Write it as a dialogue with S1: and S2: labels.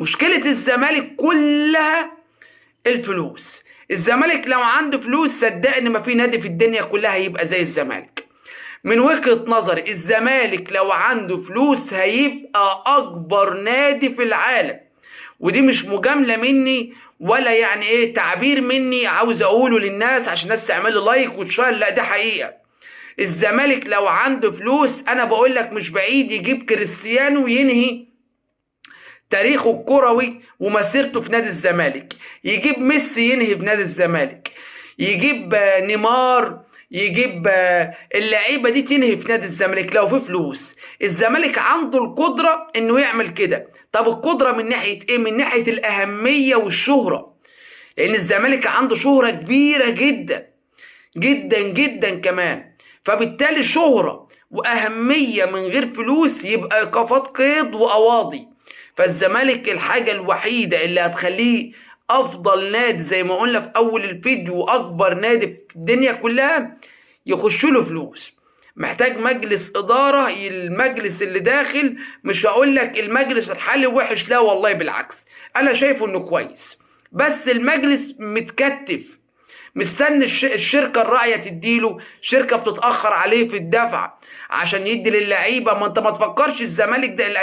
S1: مشكلة الزمالك كلها الفلوس. الزمالك لو عنده فلوس صدقني ما في نادي في الدنيا كلها هيبقى زي الزمالك. من وجهة نظري الزمالك لو عنده فلوس هيبقى اكبر نادي في العالم، ودي مش مجاملة مني ولا يعني ايه تعبير مني عاوز اقوله للناس عشان الناس تعمل لي like وتشير، لا ده حقيقة. الزمالك لو عنده فلوس انا بقول لك مش بعيد يجيب كريستيانو وينهي تاريخه الكروي ومسيرته في نادي الزمالك، يجيب ميسي ينهي في نادي الزمالك، يجيب نيمار، يجيب اللعيبة دي تنهي في نادي الزمالك لو في فلوس. الزمالك عنده القدرة انه يعمل كده. طب القدرة من ناحية ايه؟ من ناحية الاهمية والشهرة، لان الزمالك عنده شهره كبيرة جدا جدا جدا كمان، فبالتالي شهرة وأهمية من غير فلوس يبقى إيقافات قيد وقواضي. فالزمالك الحاجة الوحيدة اللي هتخليه أفضل نادي زي ما قلنا في أول الفيديو، أكبر نادي في الدنيا كلها، يخش له فلوس. محتاج مجلس إدارة، المجلس اللي داخل، مش هقول لك المجلس الحالي وحش، لا والله بالعكس أنا شايفه إنه كويس، بس المجلس متكتف، مستني الشركة الراعية تديله، شركة بتتأخر عليه في الدفع عشان يدي للعيبة. ما انت ما تفكرش الزمالك ده الأندية